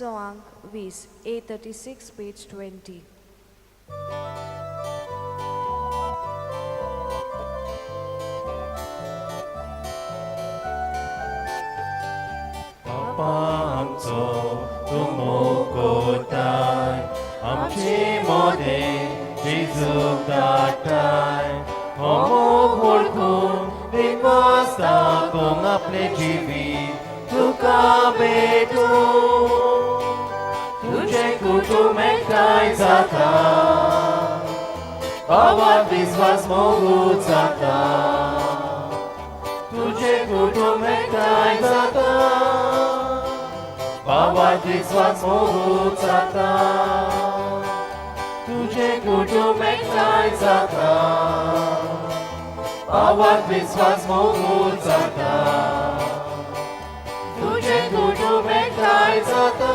आंक 20, A36, page 20. बापा आमचो तूं मोग कोताय आमचे मोदें जेजूक धाडटाय हो मोग वळखून दिनवास दाखोवंक आपलें जिवीत तुका भेटूं तुजें कुटूंब एकठांय जाता भावात विस्वास मोगूच जाता तुजें कुटूंब एकठांय जाता भावात विस्वास मोगूच जाता तुजें कुटूंब एकठांय जाता भावात विस्वास मोगूच जाता तुजें कुटूंब एकठांय जाता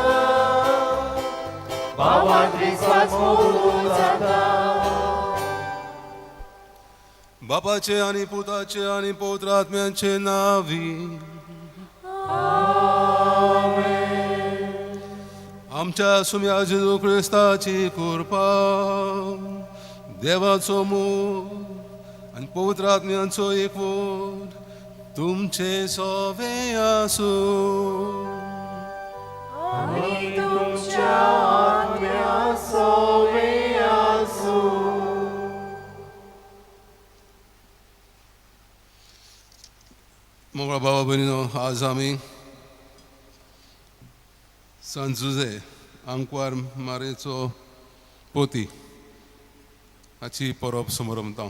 भावात विस्वास मोगूच जाता. बापाचे आणि पुताचे आणि पवित्र आत्म्याचे नावी. आमच्या सुम्या जेजू क्रिस्ताची कृपा, देवाचो मोग आनी पवित्र आत्म्यांचो एकवट तुमचे सोवे आसूं. आनी तुमच्या आत्म्या सोवे आसूं. मोगळा बाबा भयणीनो, आज आमी सांत जुजे आंकवार मारेचो पोती हाची परब समरमता.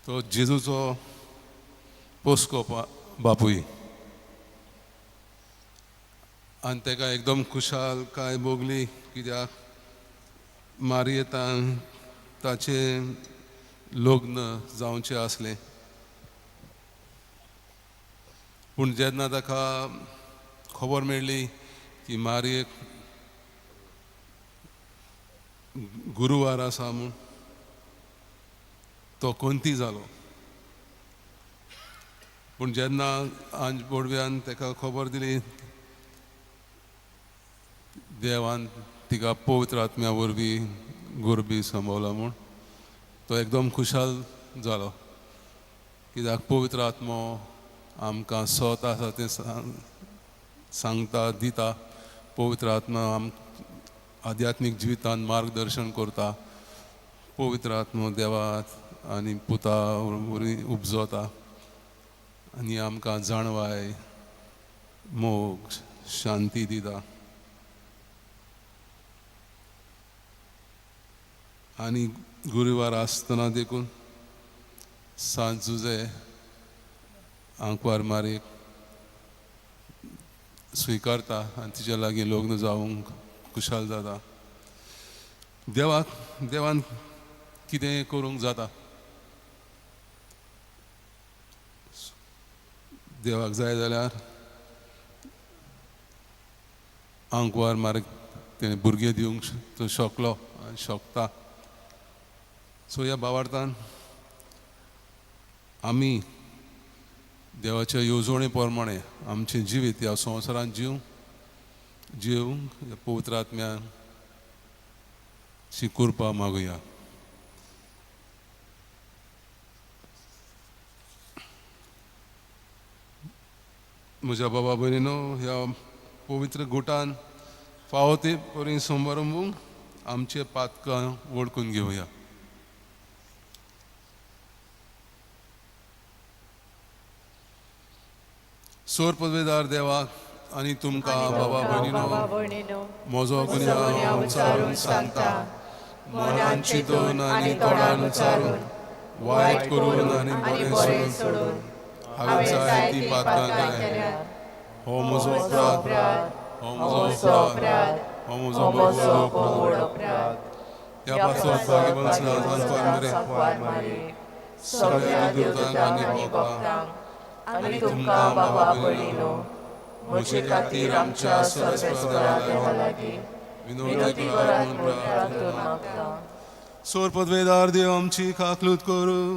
तो जेजूचो पोसको बापूय आनी ताका एकदम खुशालकाय भोगली कित्याक मारयेतान ताचें लग्न जावचें आसलें. पूण जेन्ना ताका खबर मेळ्ळी की मारयेक गुरुवार आसा म्हूण, तो कोंती जालो. पूण जेन्ना आंज बोडव्यान ताका खबर दिली, देवान तिका पवित्र आत्म्या वरवीं गोरबी संभवला म्हूण, तो एकदम खुशाल जालो कित्याक पवित्र आत्मो आमकां सत आसा तें सांगता दिता. पवित्र आत्मा आम आध्यात्मीक जिवितान मार्गदर्शन करता. पवित्र आत्मो देवात आनी पुता वरवीं उपजता आनी आमकां जाणवाय, मोग, शांती दिता. आनी गुरुवार आसतना देखून सांत जुजे आंकवार मारयेक स्विकारता आनी तिच्या लागीं लग्न जावंक खुशाल जाता. देवाक देवान कितें करूंक जाता. देवाक जाय जाल्यार आंकवार मारक तेणें भुरगें दिवंक तो शकलो आनी शकता. सो ह्या भावार्थान आमी देवाच्या येवजणे प्रमाणे आमचें जिवीत ह्या संवसारांत जिवंक पवित्र आत्म्यान शी कृपा मागुया. म्हज्या बाबा भयणीनो, ह्या पवित्र गुटान फावो ते परी समारंभूंक आमचे पातकां वळखून घेवया. सोर पदवेदार देवाक आनी तुमकां बाबा भयणीनो म्हजो गुन्यांव उचारून सांगता, मनान चिंतून आनी तोंडान उचारून, वायट करून आनी बरें सोडून हांवें जायतीं पातकां केल्या. हो म्हजो अपराध, हो म्हजो अपराध, हो म्हजो व्हड अपराध. ह्या पासत भाग्यवंत सांकवार मरे, सगळ्या देवतांक आनी भक्तांक आनी तुमकां बाबा भयणीनो म्हजे खातीर आमच्या सर्वेस्परा देवा लागीं विनवती करात म्हूण प्रार्थना मागता. सोर पदवेदार देव आमची काकलूत करूं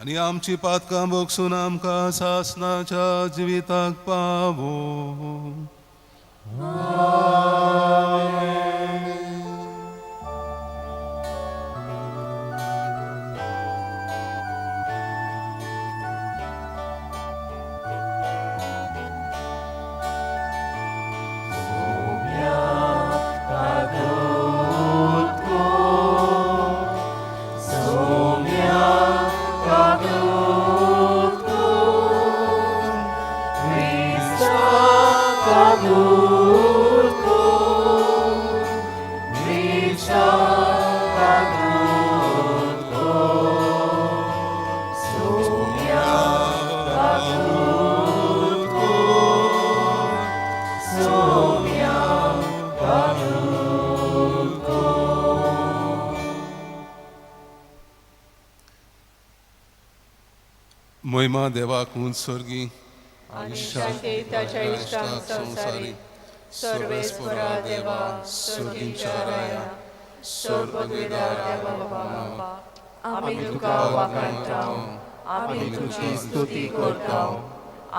आनी आमची पातकां भोगसून आमकां सासनाच्या जिविताक पावो. महिमा देवाक उंच स्वर्गी आनी शांती ताच्या इश्टांक संवसारी. सर्वेस्परा देवा, सर्गींच्या राया, सर्वपदवेदार देवा बापा, आमी तुका वाखाणता, आमी तुजी स्तुती करता,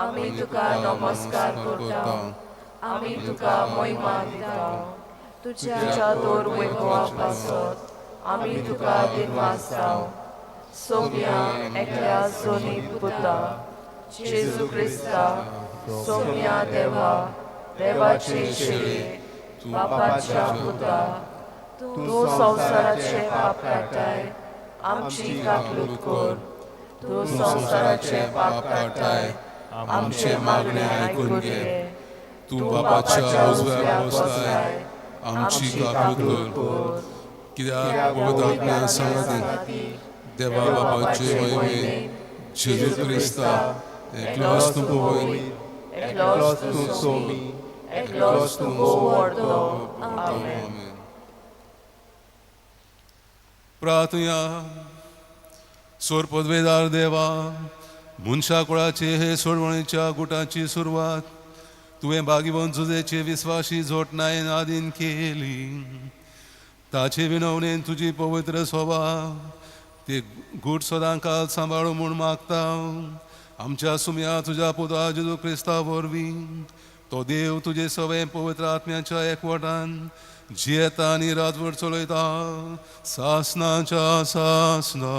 आमी तुका नमस्कार करता, आमी तुका महिमा दिता. तुज्या दर वैभवा पासत आमी तुका दिनवासता. सोम्या एकल्या सोनी पुता जेजू क्रिस्ता, सोम्या देवा, देवाचे शेळी, बापाच्या पुता, तूं संवसाराचे पाप काडटाय, आमची काकलूत कर. तूं संवसाराचे पाप काडटाय, आमचे मागणे आयकून घे. तूं बापाच्या उजव्या बसताय, आमची काकूत कर. कित्याक पवित्र आत्म्या सांगाती देवा बापाचे महिमे जेजू क्रिस्ता एकलोच तूं पवित्र, एकलोच तूं सोमी, एकलोच तूं व्हडलो. आमेन. प्रार्थया. सोर पदवेदार देवा, मनशा कुळाचे हे सोडवणेच्या गुटाची सुरवात तुवें भागीवन जुजेचे विस्वाशी जोटनायेन आदीन केली. ताचे विनवणेन तुजी पवित्र सोबा ते गूट सदां काल सांबाळू म्हूण मागता आमच्या सुम्या तुज्या पुता जेजू क्रिस्ता वरवीं. तो देव तुजे सगळे पवित्र आत्म्याच्या एकवटान जियेता आनी राजवट चलयता सासनाच्या सासना.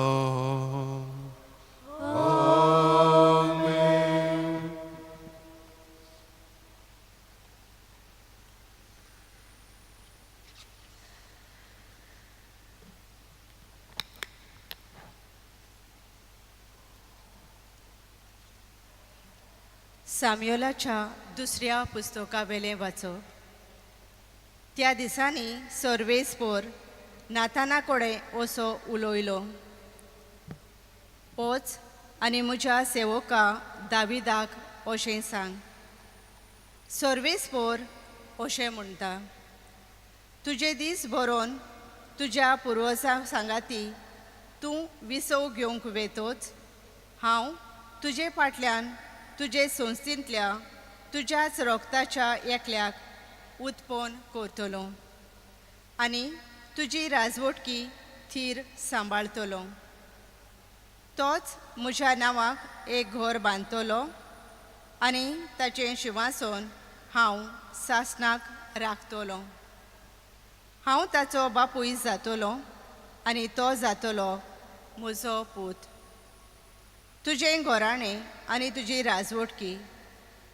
साम्योलाच्या दुसऱ्या पुस्तकावेलें वाचप. त्या दिसांनी सर्वेस्पोर नाताना कडेन असो उलयलो, वच आनी म्हज्या सेवका दाविदाक अशें सांग, सर्वेस्पोर अशें म्हणटा, तुजे दीस बरोवन तुज्या पुर्वजां सांगाती तूं विसव घेवंक वेतोच हांव तुजे फाटल्यान तुजे संस्थेंतल्या तुज्याच रोगताच्या एकल्याक उत्पन्न करतलो आनी तुजी राजवटकी थीर सांबाळतलो. तोच म्हज्या नांवाक एक घर बांदतलो आनी ताचें शिंवासन हांव सासणाक राखतलो. हांव ताचो बापूय जातलो आनी तो जातलो म्हजो पूत. तुजें घराणें आनी तुजी राजवटकी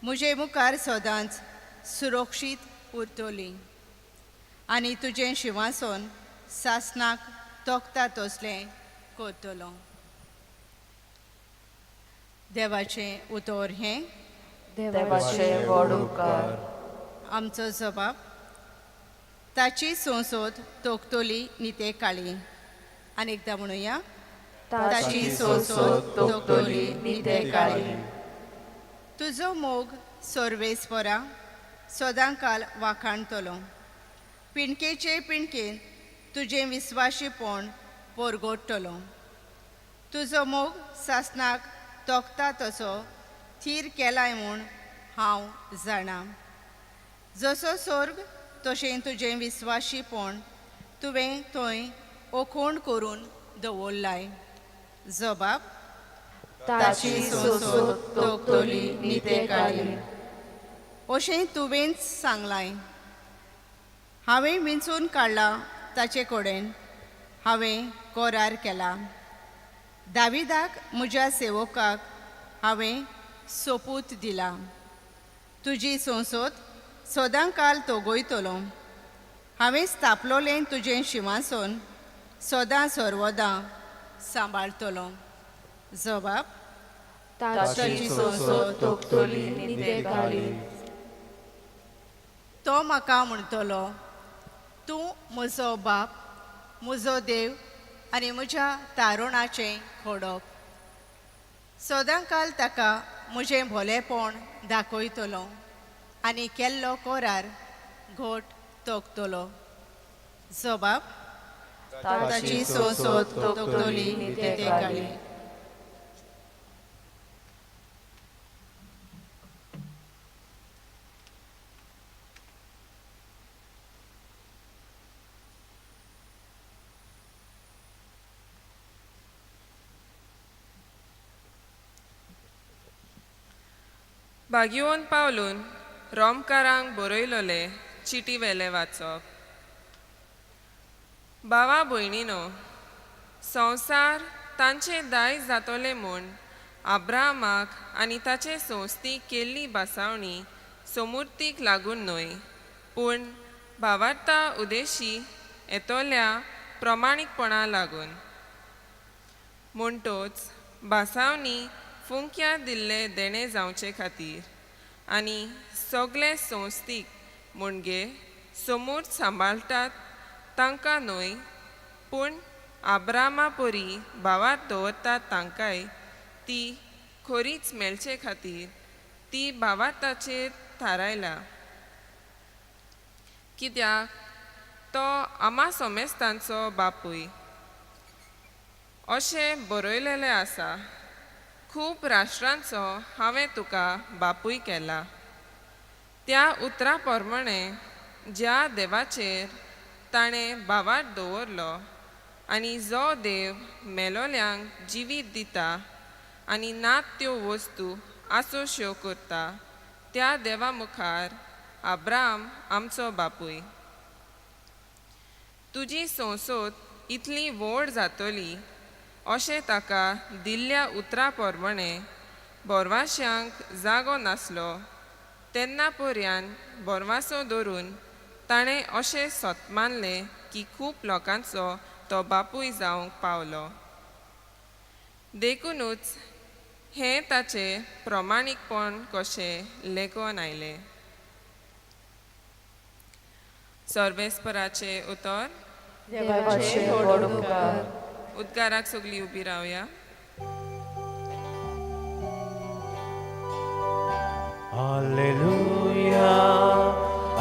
म्हजे मुखार सदांच सुरक्षीत उरतली आनी तुजें शिंवासन सासणाक तोखता तसलें करतलो. देवाचें उतर हें. देवाचे व्हड उपकार. आमचो जबाब ताची संसद तोखतली निते काळी. आनी एकदां म्हणुया, ताची संसद तोखतली निते काळी. तुजो मोग सर्वेस्परा सदांकाल वाखाणतलो. पिणकेचे पिणकेन तुजें विस्वाशीपण परगोडटलो. तुजो मोग सासणाक तोखता तसो थीर केलाय म्हूण हांव जाणा. जसो स्वर्ग तशें तुजें विस्वाशीपण तुवें थंय ओखोण करून दवरलाय. जबाब ताची सोंसोत तोखतोली नितेकाली. अशें तुवेंच सांगलाय. हांवें विंचून काडला ताचे कडेन हांवें करार केला. दाविदाक म्हज्या सेवकाक हांवें सोपूत दिला. तुजी संसद सदां काल तोगयतलो. हांवें स्थापलोलें तुजें शिंवासन सदां सर्वदां सांबाळतलो. जबाब ताची सोंसोत तोखतोली नितेकाली. तो म्हाका म्हणटलो, तूं म्हजो बाप, म्हजो देव आनी म्हज्या तारुणाचें खोडप. सदांकाल ताका म्हजें भोलेपण दाखयतलो आनी केल्लो कोरार घोट तोखतलो. जबाब ताची सोंसोत तोखतोली नितेकाली. भाग्यवंत पावलून रोमकारांक बरयलोले चिटी वेले वाचप. भावा भयणीनो, संवसार तांचे दायज जातोले म्हूण आब्राहामाक आनी ताचे संस्थीक केल्ली भासावणी सोमुर्तीक लागून न्हय, पूण भावार्ता उदेशी येतोल्या प्रमाणीकपणा लागून. म्हणटोच भासावणी फुंक्या दिल्ले देणें जावचे खातीर आनी सगळे संस्थीक म्हणजे सोमूर्त सांबाळटात तांकां न्हय, पूण आब्रामा परी भावार दवरतात तांकांय ती खोरीच मेळचे खातीर ती भावार्थाचेर थारायला. कित्याक तो आमा सोमेस्तांचो बापूय अशें बरयलेलें आसा, खूब राष्ट्रांचो हांवें तुका बापूय केला. त्या उतरा प्रमाणे ज्या देवाचेर ताणें भावार्थ दवरलो आनी जो देव मेलोल्यांक जिवीत दिता आनी नात त्यो वस्तू आसोश्यो करता, त्या देवा मुखार आब्राम आमचो बापूय. तुजी संसोत इतली व्हड जातली अशें ताका दिल्ल्या उतरा प्रमाणे बोरवाश्यांक जागो नासलो तेन्ना पर्यान बोरवासो धरून ताणें अशें सत मानलें की खूब लोकांचो तो बापूय जावंक पावलो. देखुनूच हें ताचें प्रमाणीकपण कशें लेखून आयलें. सर्वेस्पराचें उतर. देवाचे व्हड उपकार. उद्गाराक सगळीं उबी रावया. Alleluia,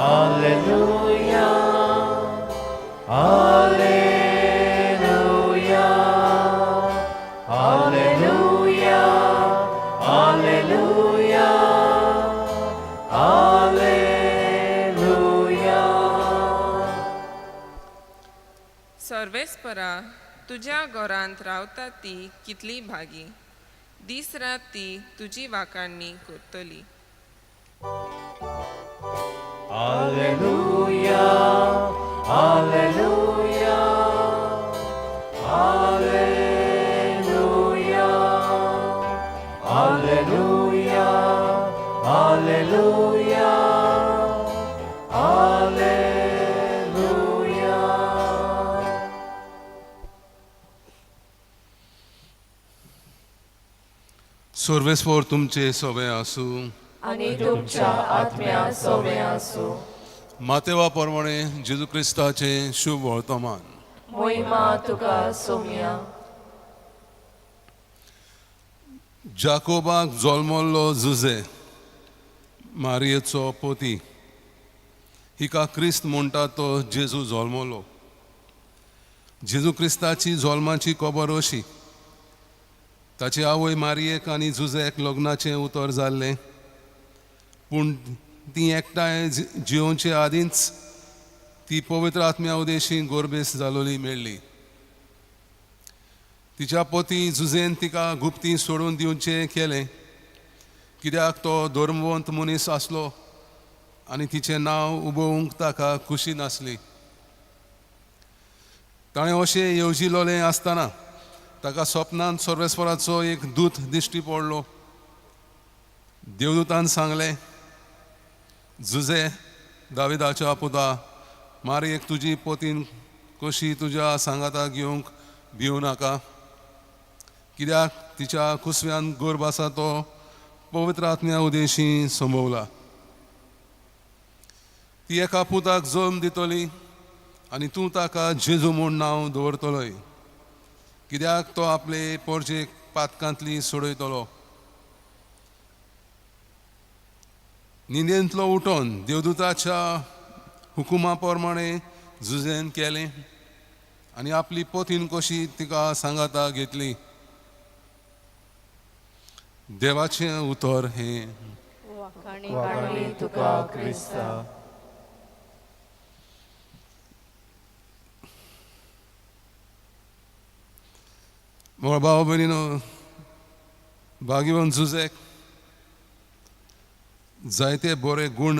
Alleluia, Alleluia, Alleluia, Alleluia, Alleluia. सर्वेस्परा, तुज्या घरांत रावता ती कितली भागी, दीस रात ती तुजी वाखाणणी करतली. Alleluia, Alleluia, Alleluia, Alleluia, Alleluia, Alleluia. सर्वेस्पोर तुमचे सोबे आसूं आनी तुमच्या आत्म्या सोवे आसूं. मातेवा प्रमाणे जेजू क्रिस्ताचें शुभ वर्तमान. मोहिमा तुका सोम्या. जाकोबाक जल्मल्लो जुजे मारयेचो पोती, हिका क्रिस्त म्हणटा तो जेजू जल्मलो. जेजू क्रिस्ताची जल्माची खबर अशी, ताची आवय मारयेक आनी जुजेक लग्नाचें उतर जाल्लें, पूण ती एकठांय जियोवचे आदींच ती पवित्र आत्म्या उदेशी गोरबेस जालोली मेळ्ळी. तिच्या पोती जुझेन तिका गुप्ती सोडून दिवचें केलें, कित्याक तो धर्मवंत मनीस आसलो आनी तिचें नांव उबोवंक ताका खुशी नासली. ताणें अशें येवजिलोलें आसतना ताका सपनांत सर्वेस्पराचो एक दूत दिश्टी पडलो. देवदूतान सांगलें, जुझे दाविदाच्या पुता, मारयेक तुजी पोतीन कशी तुज्या सांगाता घेवंक भिवं नाका, कित्याक तिच्या कुसव्यान गर्भ आसा तो पवित्र आत्म्या उदेशी संभवला. ती एका पुताक जल्म दितली आनी तूं ताका जेजू म्हूण नांव दवरतलोय, कित्याक तो आपले पोरजेक पातकांतली सोडयतलो. न्हिदेंतलो उठोन देवदूताच्या हुकुमा प्रमाणे जुझेन केलें आनी आपली पोतीन कशी तिका सांगाता घेतली. देवाचें उतर हें. वाखाणी तुका क्रिस्ता. म्हज्या भाव भयणीनो, भाग्यवंत जुझेक जायते बरे गूण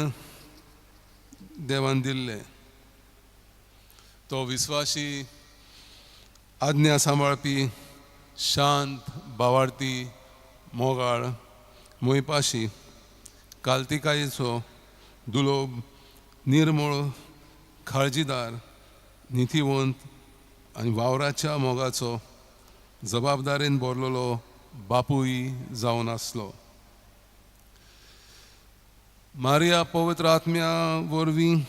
देवान दिल्ले. तो विस्वासी, आज्ञा सांबाळपी, शांत, बावार्थी, मोगाळ, मोयपाशी, कालतिकायेचो, दुलोब, निर्मळ, काळजीदार, नितीवंत आनी वावराच्या मोगाचो जबाबदारेन भरलेलो बापूय जावन आसलो. मारिया पवित्र आत्म्या वरवीं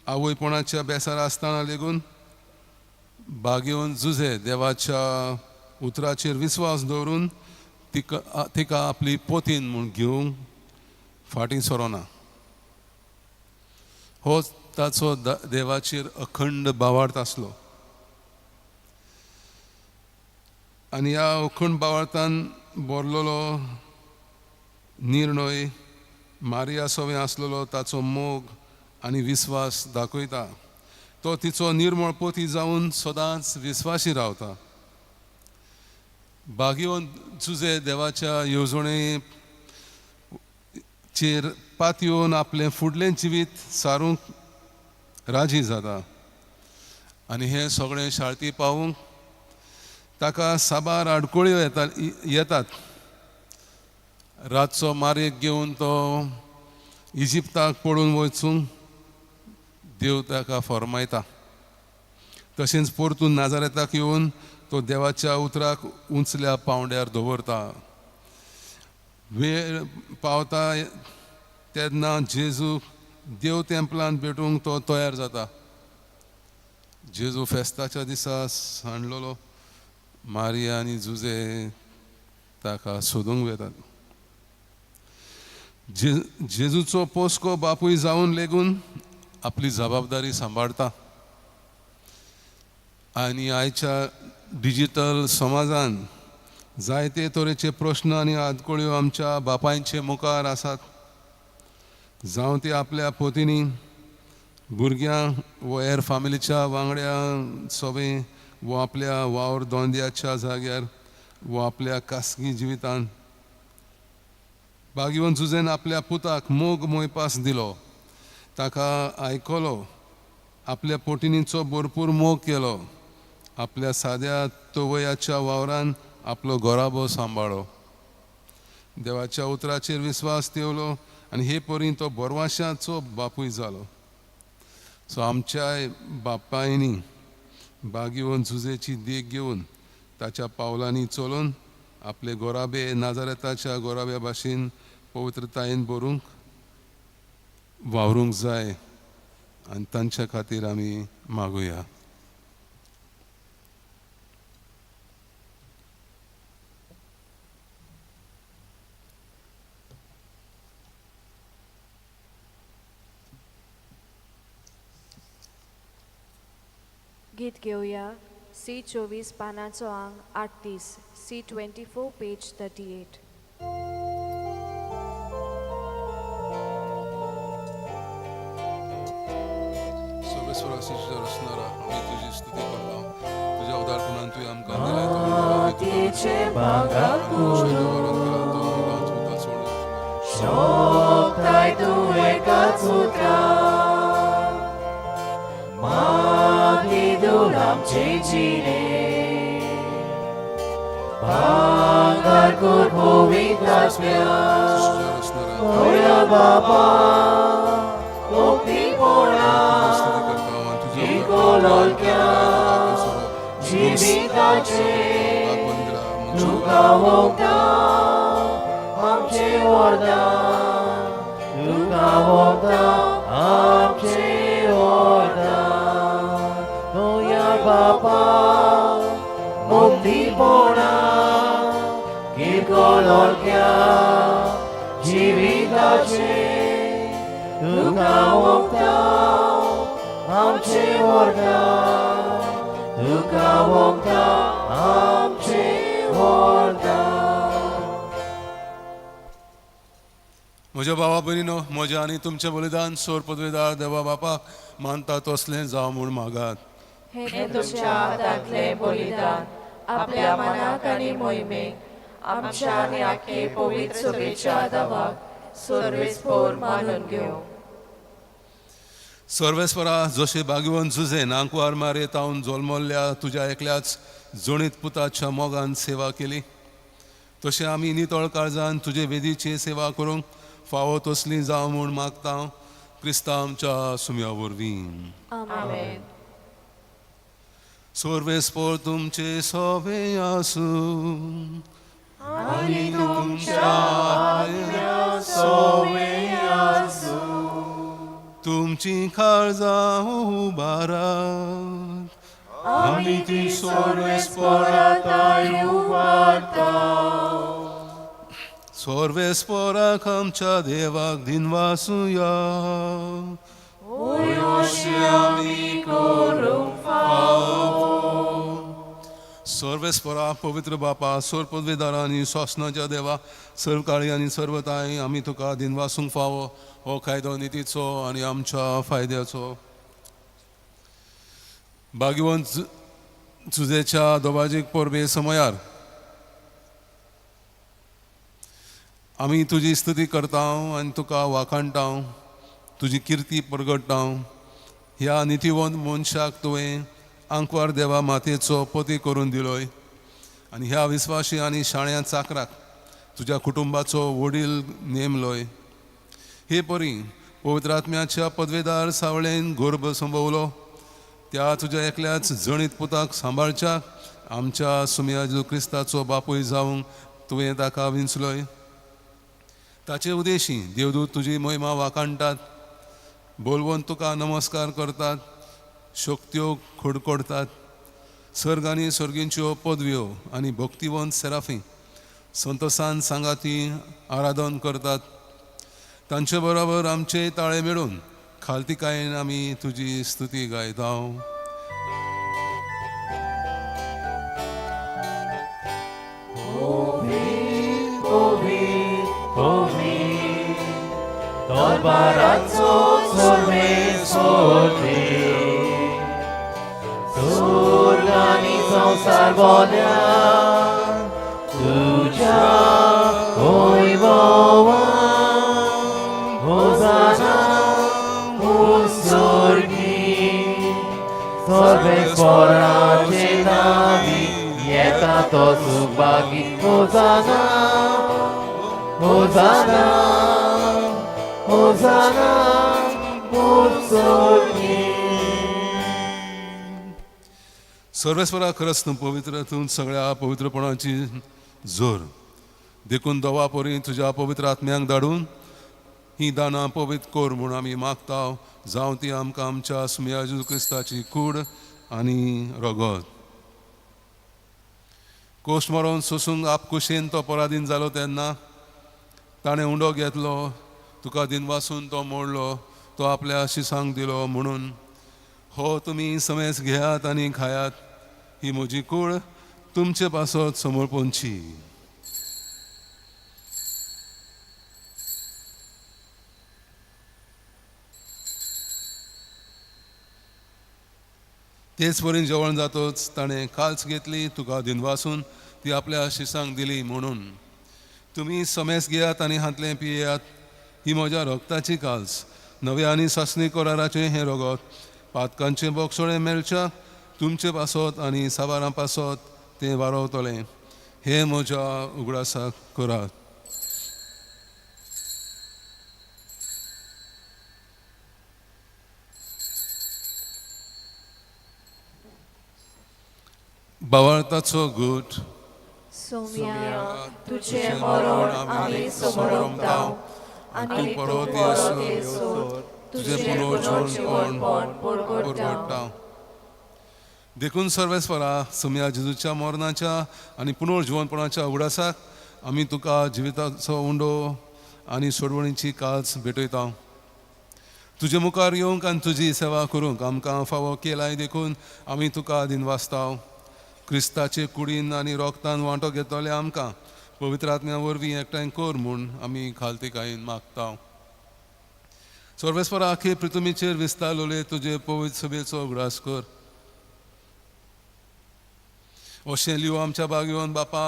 आवयपणाच्या बेसार आसतना लेगून भाग्यवंत जुझे देवाच्या उतराचेर विस्वास दवरून तिका आपली पोतीन म्हूण घेवंक फाटीं सरोना. हो ताचो देवाचेर अखंड भावार्थ आसलो आनी ह्या अखंड भावार्थान भरलेलो निर्णय मारिया सवें आसलेलो ताचो मोग आनी विस्वास दाखयता. तो तिचो निर्मळ पोती जावन सदांच विस्वासी रावता. भाग्यवंत जुझे देवाच्या येवजणेचेर पातयेवन आपलें फुडलें जिवीत सारूंक राजी जाता आनी हें सगळें शाळती पावूंक ताका साबार आडखळ्यो येतात. रातचो मारयेक घेवन तो इजिप्ताक पळून वचूंक देव ताका फर्मायता. तशेंच परतून नाजारेताक येवन तो देवाच्या उतराक उंचल्या पांवड्यार दवरता. वेळ पावता तेन्ना जेजू देव तेंपलान भेटूंक तो तयार जाता. जेजू फेस्ताच्या दिसा सांडलेलो मारिया आनी जुझे ताका सोदूंक वेतात. जेजूचो पोसको बापूय जावन लेगून आपली जबाबदारी सांबाळता आनी आयच्या डिजीटल समाजान जायते तरेचे प्रश्न आनी आडखळ्यो आमच्या बापायचे मुखार आसात. जावं ते आपल्या पोतींनी, भुरग्यां वो हेर फामिलीच्या वांगड्या सोबें वो आपल्या वावर दोंद्याच्या जाग्यार वो आपल्या खासगी जिवितान. भाग्यवंत जुझेन आपल्या पुताक मोग मोयपास दिलो, ताका आयकलो, आपल्या पोटिनीचो भरपूर मोग केलो, आपल्या साद्या तवयाच्या वावरान आपलो गोराबो सांबाळो, देवाच्या उतराचेर विस्वास ठेवलो आनी हे परी तो बोरवाशाचो बापूय जालो. सो आमच्याय बापायनी भाग्यवंत जुझेची देख घेवन ताच्या पावलांनी चलोवन आपले गोराबे नाजारेताच्या गोराब्या भाशेन पवित्रतायेन भरूंक वावरूंक जाय आनी तांच्या खातीर आमी मागुया. गीत घेवया सी 24 पानाचो आंग 38, सी 24 पेज 38. सर्वेश्वराची रचणारा आमी तुजी स्तुती करता. तुज्या उदारपणान तुवें आमकां दिलाय तो आमी तुका मातयेचे भांगर शुद्ध करूं वरात केला तो आमकां तुका सोडून शोभताय तूं एकाच उतरान माती धूळ आमचे जिणे भांगर कर पवित्र आत्म्या सृश्टीच्या रचणारा होया बाबा मुक्तीपणा स्तुती करता आनी तुज्या इकोलोलक्या जिविताचे तुका वखदां आमचें वरदान तुका वखदां आमचें वरदान होया बाबा मुक्तीपणा किरकोलोलक्या जिविताचे तुका वखदां आमचें वरदान तुका वखदां आमचें वरदान. म्हज्या भावा भयणीनो, म्हज्या आनी तुमचें बलिदान सोर पदवेदार देवा बापाक मानता तसलें जावं म्हूण मागात. हें तुमच्या हातांतलें बलिदान आपल्या मनाक आनी मोहिमेक आमच्या आनी आख्खे पवित्र सभेच्या दावाक सर्वेस्पोर मानून घेवं. सर्वेस्परा, जशें भाग्यवंत जुझेन आंकवार मारे तावन जल्मल्ल्या तुज्या एकल्याच जणीत पुताच्या मोगान सेवा केली, तशें आमी नितळ काळजान तुजे वेदीची सेवा करूंक फावो तसली जावं म्हूण मागता, क्रिस्तांव आमच्या सुम्या वरवीं. आमेन. सर्वेस्पोर तुमचे सोबे आसूं. आनी तुमच्या सोवे आसूं. तुमची काळजां उबारात. आमी ती सर्वेस्पोराताय उबारता. सर्वेस्पोराक आमच्या देवाक दिनवासुया. होय, अशें आमी करूंक फावो. सर्वेस्परा, पवित्र बापा, सोर पदवेदारा आनी सोसनाच्या देवा, सर्व काळी आनी सर्वताय आमी तुका दिनवासूंक फावो. हो कायदो नितीचो आनी आमच्या फायद्याचो. भाग्यवंत जुजेच्या दोबाजीक परबे समयार आमी तुजी स्तुती करता आनी तुका वाखाणटा, तुजी किर्ती परगडटा. ह्या नितीवंत मनशाक तुवें आंकवार देवा मातेचो पती करून दिलोय आनी ह्या विस्वाशी आनी शाण्या चाकराक तुज्या कुटुंबाचो वडील नेमलोय. हे परी पवित्र आत्म्याच्या पदवेदार सावळेन गर्भ संभवलो त्या तुज्या एकल्याच जणीत पुताक सांबाळच्या आमच्या सुमया जेजू क्रिस्ताचो बापूय जावंक तुवें ताका विंचलोय. ताचे उदेशी देवदूत तुजी महिमा वाखाणटात, बोलवून तुका नमस्कार करतात, शक्त्यो खोडकोडतात. सर्ग आनी सर्गींच्यो पदव्यो आनी भक्तिवंत सेराफी संतोसान सांगाती आराधन करतात. तांचे बरोबर आमचे ताळे मेळून खालतिकायेन आमी तुजी स्तुती गायता. दरबाराचो सर्वेस्पर देव, सुर्ग आनी संवसार बोल्या तुज्या वैभवान. होजाना उत्सर्गी, सर्वेस्पराचे नावी येता तो सुभागी. होजाना, होजाना, होजाना उत्सर्गी. सर्वेस्परा, खरंच तूं पवित्र, तूं सगळ्या पवित्रपणाची जोर. देखून दवा परी तुज्या पवित्र आत्म्यांक धाडून ही दानां पवित्र कर म्हूण आमी मागता, जावं ती आमकां आमच्या सुमया जेजू क्रिस्ताची कूड आनी रगत. कोश्ट मरोन सोसूंक आपकुशेन तो पराधीन जालो तेन्ना ताणें उंडो घेतलो, तुका दिनवासून तो मोडलो, तो आपल्या शिसांक दिलो म्हणून, हो तुमी समेज घेयात आनी खायात, ही म्हजी कूड तुमचे पासत समर्पणची. तेच वरीन जेवण जातच ताणें काल्स घेतली, तुका दिनवासून ती आपल्या शिसांक दिली म्हणून, तुमी समेस घेयात आनी हांतलें पियेयात, ही म्हज्या रगताची काल्स, नव्या आनी सासणी कराराचें हें रगत पातकांचें बोगसोळें मेळच्या तुमचे पासत आनी साबारां पासत तें वारवतलें. हें म्हज्या उगडासाक करात. बावळताचो गूट. सोम्या, तुजें मरण आमी समरमता आनी तूं परत येसर तुजें पुनर्जीवनपण परगट्टा. देखून सर्वेस्परा, सोम्या जेजूच्या मरणाच्या आनी पुनर्जीवनपणाच्या उगडासाक आमी तुका जिविताचो उंडो आनी सोडवणीची काल्स भेटयता. तुजे मुखार येवंक आनी तुजी सेवा करूंक आमकां फावो केलाय, देखून आमी तुका दिनवासता. क्रिस्ताचे कुडीन आनी रोगतान वांटो घेतले आमकां पवित्र आत्म्या वरवीं एकठांय कर म्हूण आमी खालतीकायेन मागता. सर्वेस्परा, आखे पृथ्वीचेर विस्तारलोले तुजे पवित्र सभेचो उगडास कर. अशें लियो आमच्या बागेवन बापा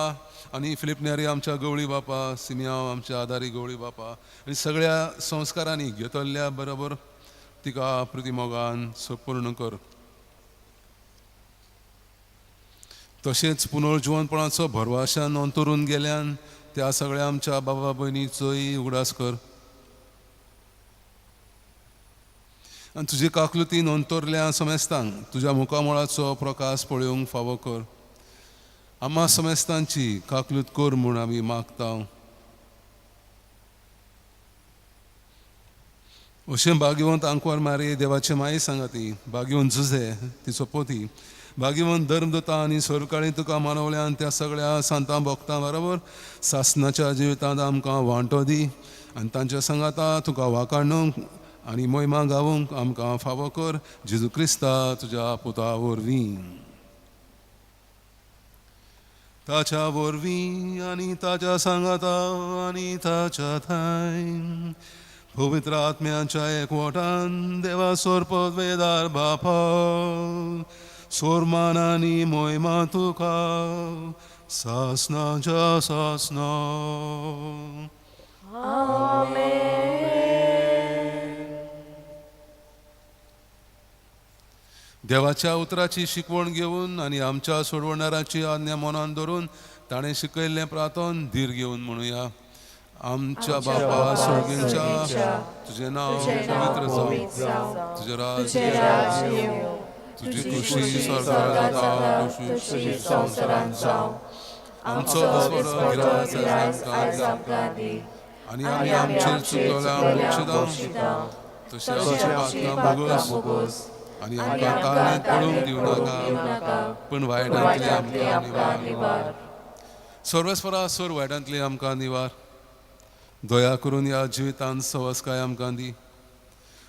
आनी फिलीप नेरी आमच्या गवळी बापा, सिमियांव आमच्या आदारी गवळी बापा आनी सगळ्या संस्कारांनी घेतल्या बरोबर तिका प्रतिमोगान संपूर्ण कर. तशेंच पुनर्जीवनपणाचो भरवाशान अंतरून गेल्यान त्या सगळ्या आमच्या बाबा भयणीचोय उगडास कर आनी तुजे काकलुतीन अंतरल्या समेस्तांक तुज्या मुखामळाचो प्रकाश पळोवंक फावो कर. आम्हा समेस्तांची काकलूत कर म्हूण आमी मागता. अशें भाग्यवंत आंकवार मारी देवाचे माये सांगाती, भाग्यवंत जुझे तिचो पोती, भाग्यवंत धर्मदूता आनी सरकाळी तुका मानवल्यान त्या सगळ्या सांतां भोगतां बरोबर सासनाच्या जिवितांत आमकां वांटो दी आनी तांच्या सांगाता तुका वाकाणूंक आनी मोहिमा गावूंक आमकां फावो कर. जेजू क्रिस्ता तुज्या पुता वरवीं, ताच्या वरवीं आनी ताच्या सांगाता आनी ताच्या थांय पवित्र आत्म्याच्या एकवटान देवा सोरपत वेदार बापा सोरमान आनी मोहिमा तुका सासनाच्या सासना. देवाच्या उतराची शिकवण घेवन आनी आमच्या सोडवणाराची आज्ञा मनान धरून ताणें शिकयल्लें प्रार्थन धीर घेवन म्हणुया. आमच्या बापा स्वर्गींच्या, तुजें नांव पवित्र जावं, तुजें राज्य येवं, तुजी खुशी स्वर्गांत जाता तशी संवसारांत जावं. आमचो दिसवडो गिरास आयज आमकां दी आनी आमी आमचेर चुकलोल्या बक्षिता तशें आमच्या पातकां भोगोस आनी आमकां ताळेंत पडूंक दिवं नाका, पूण वायटांतली आमकां निवार. सर्वेस्परा, सोर वायटांतली आमकां निवार. दया करून ह्या जिवितांत सवसकाय आमकां दी.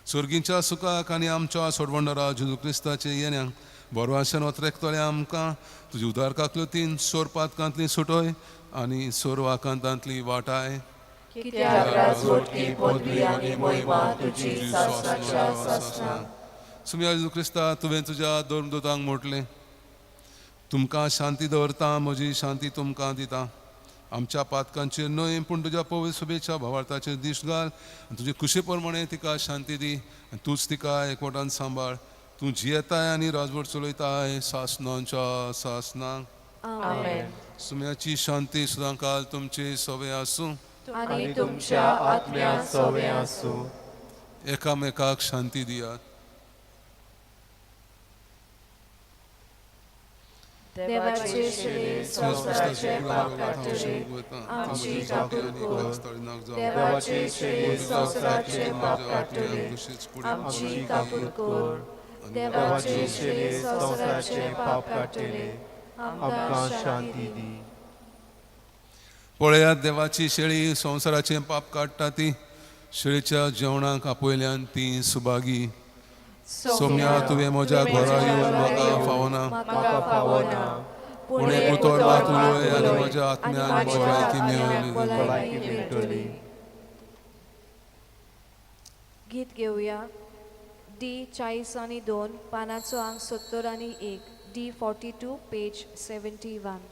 स्वर्गींच्या सुखाक आनी आमच्या सोडवणदारा जेजू क्रिस्ताचे येण्याक बरवाशेन वतरेकतले आमकां तुजी उदार काकलुतीन सोर पातकांतली सुटय आनी सोर वाकांतांतली वाटाय. सुम्या जेजू क्रिस्ता, तुवें तुज्या धर्मदूतांक म्हटलें, तुमकां शांती दवरता, म्हजी शांती तुमकां दिता. आमच्या पातकांचेर न्हय पूण तुज्या पवित्र सभेच्या भावार्थाचेर दीस घाल आनी तुजे खुशी प्रमाणे तिका शांती दी आनी तूंच तिका एकवटान सांबाळ. तूं जियेताय आनी राजवट चलयताय सासनांच्या सासनांक. सुम्याची शांती सदां काल तुमचे सवे आसूं आनी तुमच्या आत्म्या सवे आसूं. एकामेकाक शांती दियात. देवाचे श्री संवसाराचे पाप काडटले आमची काकूळ कर. देवाचे श्री संवसाराचे पाप काडटले आमची काकूळ कर. देवाचे श्री संवसाराचे पाप काडटले आमकां शांती दी. पळयात देवाची शेळी संवसाराचें पाप काडटा ती शेळीच्या जेवणाक आपयल्यान ती सुभागी. सोम्या, तुवें म्हज्या घरा येवन म्हाका फावना, पूण एक उतर मात उलय आनी म्हज्या आत्म्यान भलायकी मेळटली. गीत घेवया. डी चाळीस आनी दोन पानाचो आंक सत्तर आनी एक D 42 page 71.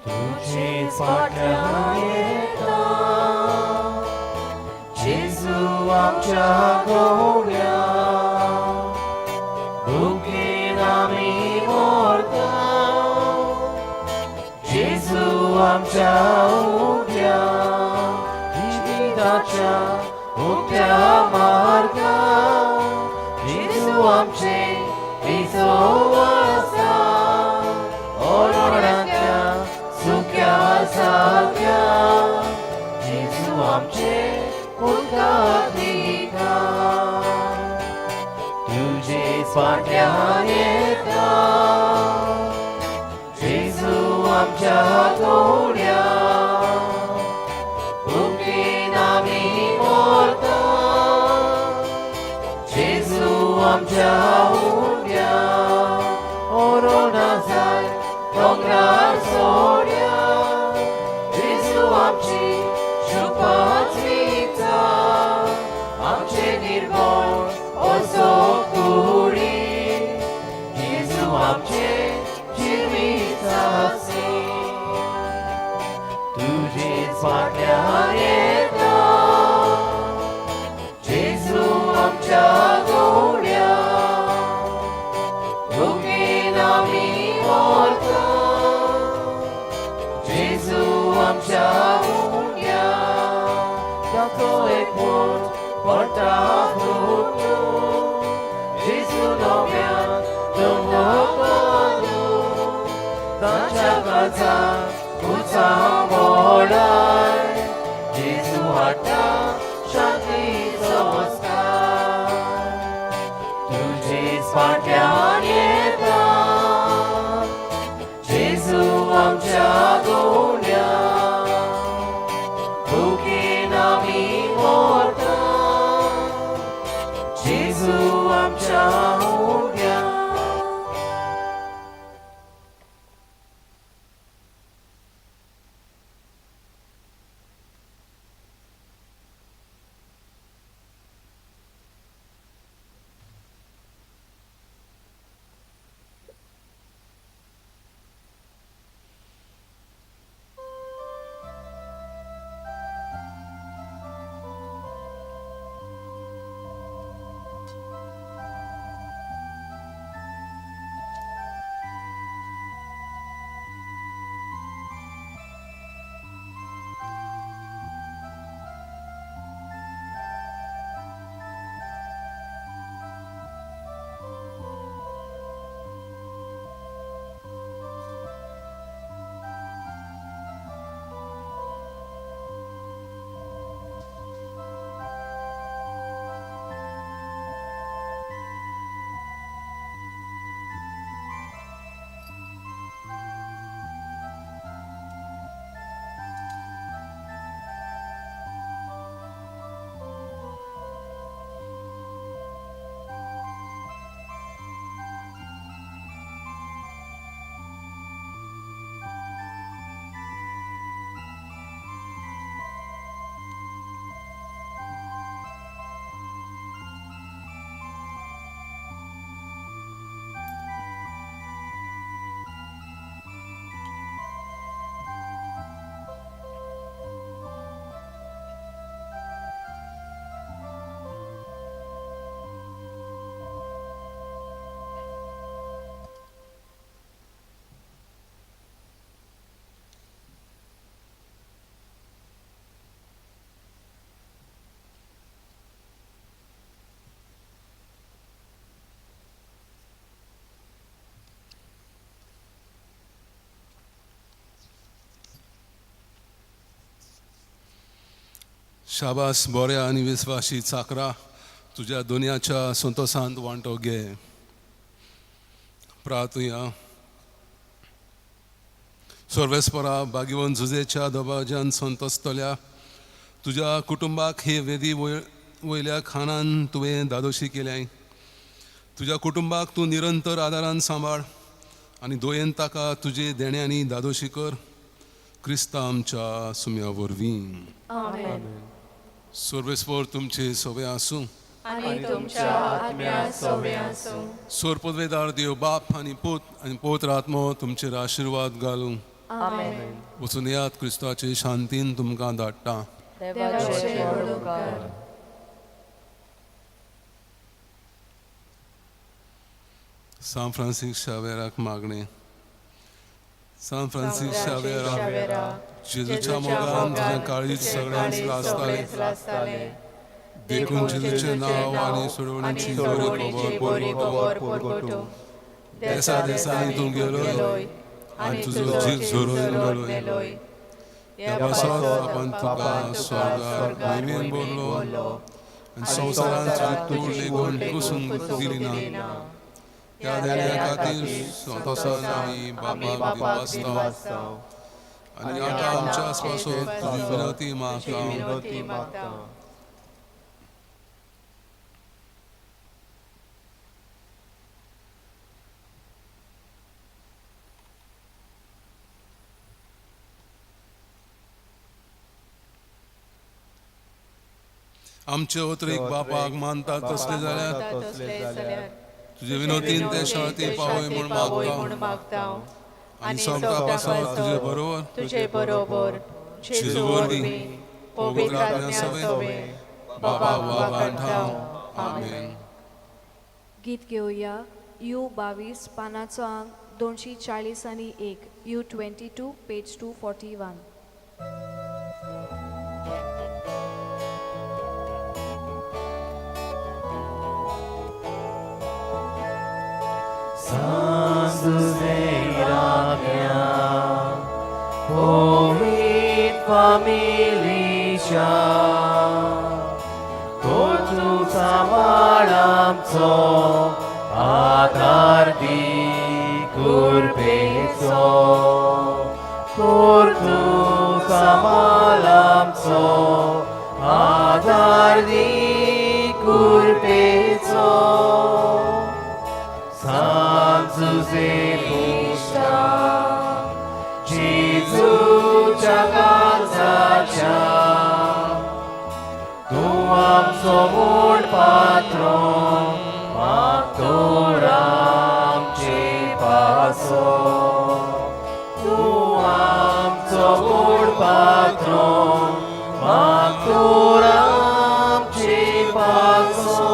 तुझेच फाटल्यान येता जेजू आमच्या गवळ्या भुकेन आमी मरता जेजू आमच्या उग्या जिविताच्या उक्त्या मार्गा जेजू आमचे विसव आसा ओरणांतल्या सुक्या जाग्या जेजू आमचे उदक दिता तुजेच फाटल्यान येता जेजू आमच्या घोड्या भुकेन आमी मरता जेजू आमच्या उड्या ओरोना जाय दोंगरार सोड्या जेजू आमची शुपाच विता आमचे निर्गोण ओसो कुडी जेजू आमचे जिवीत आसी तुजेच फाटल्यान येता जेजू आमच्या घोड्या भुकेन आमी मरता जेजू आमच्या उंड्या ताचो एकवट पडटा फुटून जेजू नव्यान तुमकां ताच्या काळजाक उचाव मोडाय जेजू हाडटा शांतीचो स्काय तुजेच फाटल्यान येता जेजू आमच्या घोड्या भुकेन आमी मरता जेजू आमच्या उंड्या. शाबास बऱ्या आनी विस्वाशी चाकरा, तुज्या दुनियाच्या संतोशांत वांटो घे. प्रार्थुया. सर्वेस्परा, भाग्यवंत जुजेच्या दबाज्यान संतोसतल्या तुज्या कुटुंबाक हे वेदी वयल्या खाणान तुवें धादोशी केल्याय. तुज्या कुटुंबाक तूं निरंतर आदारान सांबाळ आनी दोयेन ताका तुजे देण्यांनी दादोशी कर क्रिस्ता आमच्या सुम्या वरवीं. आमेन. सर्वेस्पर तुमचे सवे आसूं आनी तुमच्या आत्म्या सोवे आसूं. सोर पदवेदार देव बाप आनी पूत आनी पवित्र आत्मो तुमचेर आशिर्वाद घालूं. आमेन. वचून येयात, क्रिस्ताचे शांतीन तुमकां धाडटा. देवाचे व्हड उपकार. सान फ्रांसीस शावेराक मागणें. सान फ्रांसीस शावेरा, जेजूच्या मोगान तुजें काळीज सगळ्यांच लासतालें, देखून जेजूचें नांव आनी सोडवणीची बरी खबर परगटूंक देसा देसांनी तूं गेलोय आनी तुजो जीव झरोवन मेलोय. ह्या पासत बापान तुका स्वर्गार मोहिमेन भरलो आनी संवसारांत तुजी कूड लेगून कुसूंक दिली ना. ह्या देण्या खातीर संतोसान आमी बापाक दिनवासता आनी आतां आमच्या पासत तुजी विनंती मागता. आमचे अत्रेक बापाक मानतात तसले जाल्यार तुजे विनोतीन ते शांती पावय म्हूण मागता आनी सोमता पासत तुजे बरोबर जेजू वरवीं पवित्र आत्म्या सवें बाबा वागांठाव. आमेन. गीत घेवया you 22 पानाचो आंक 241 U 22 page 241. San Jose Povit familia, Totu samalamco, Adar di kurpeco, Tortu samalamco, Adar di kurpeco. San Jose Pushta, Jesuच्या काळजाच्या, तूं आमचो व्हड पात्रोन, मागतोर आमचे पासो. तूं आमचो व्हड पात्रोन, मागतोर आमचे पासो.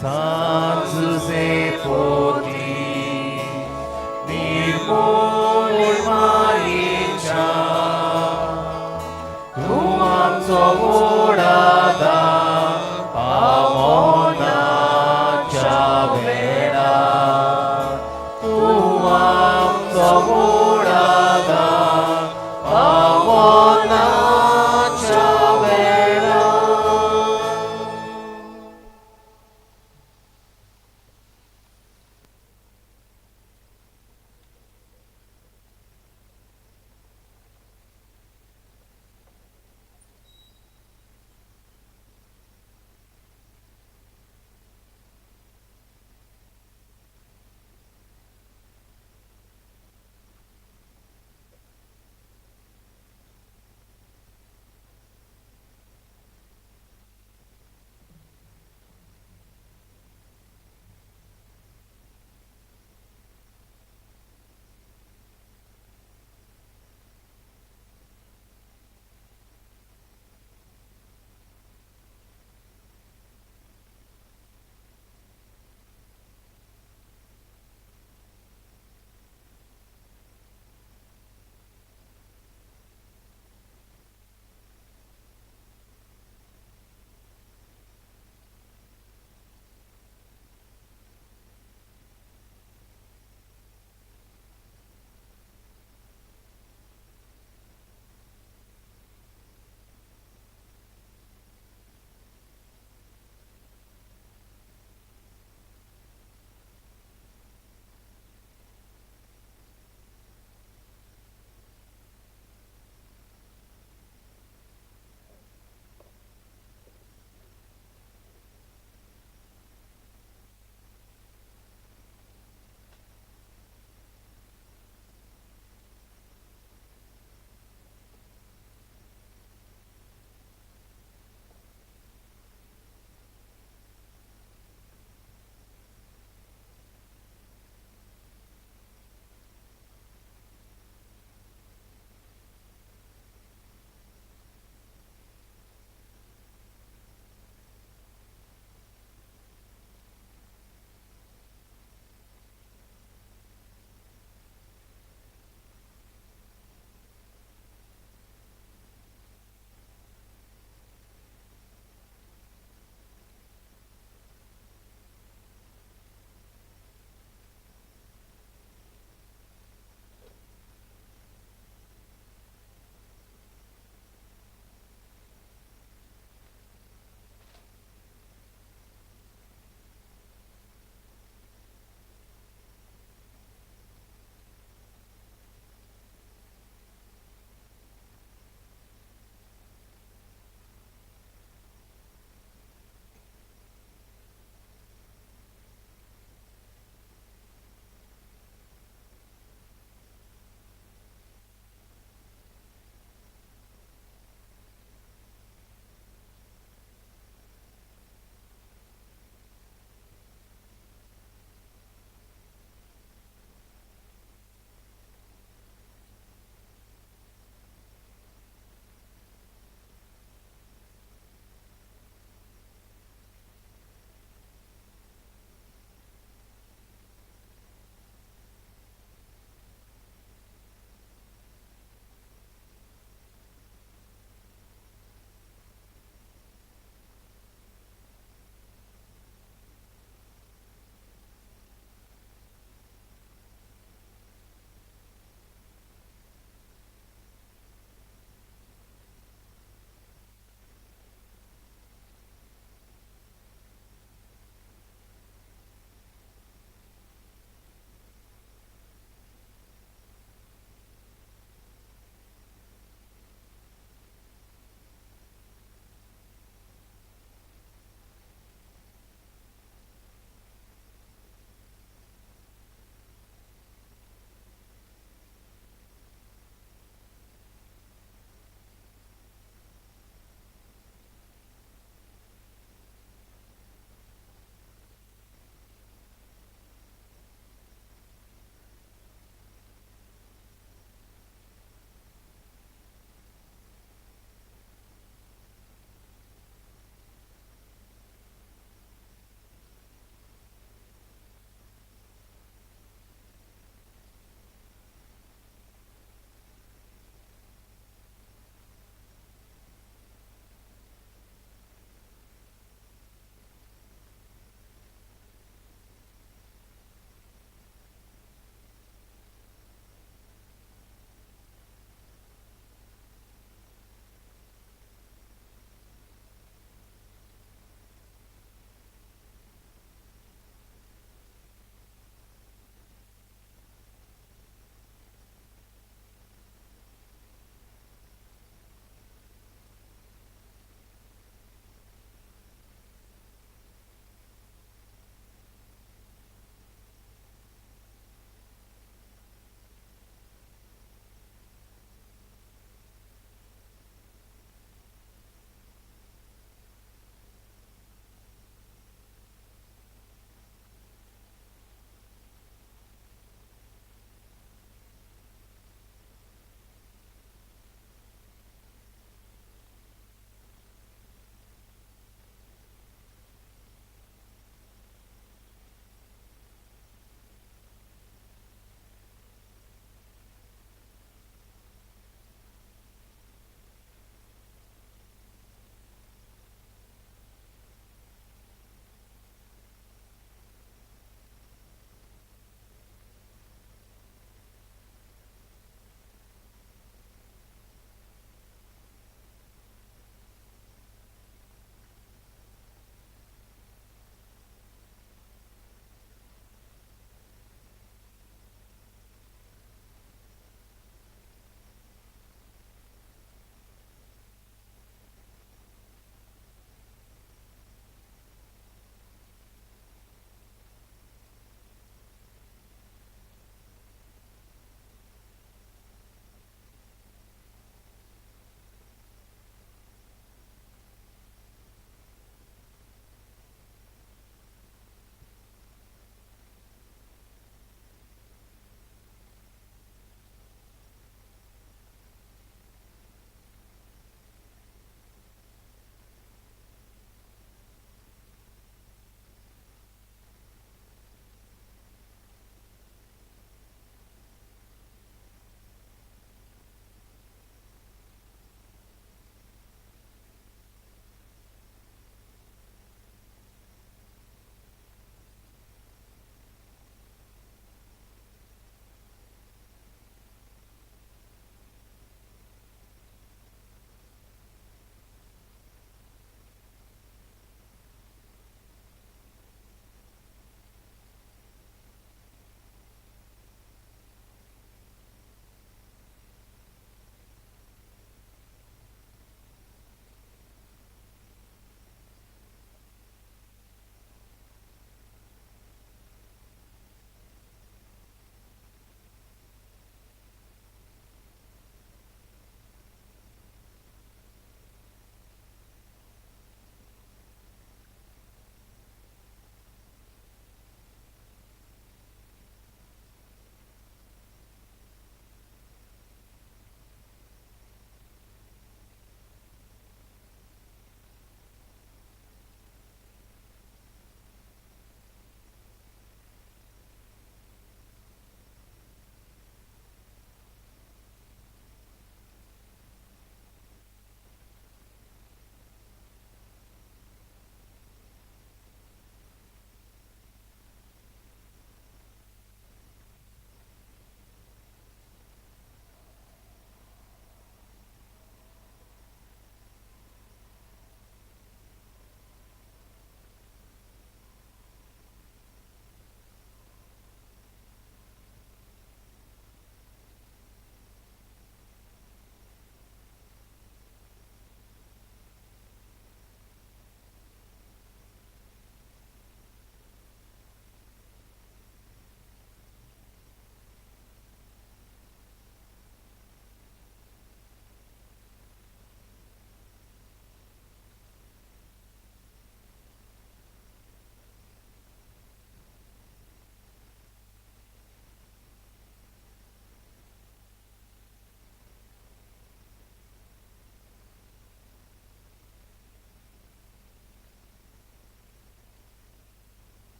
San Jose Poti, निर्मूळ मायेच्या, तूं आमचो व्हड आदार पावोनाच्या वेळार. तूं आमचो व्हड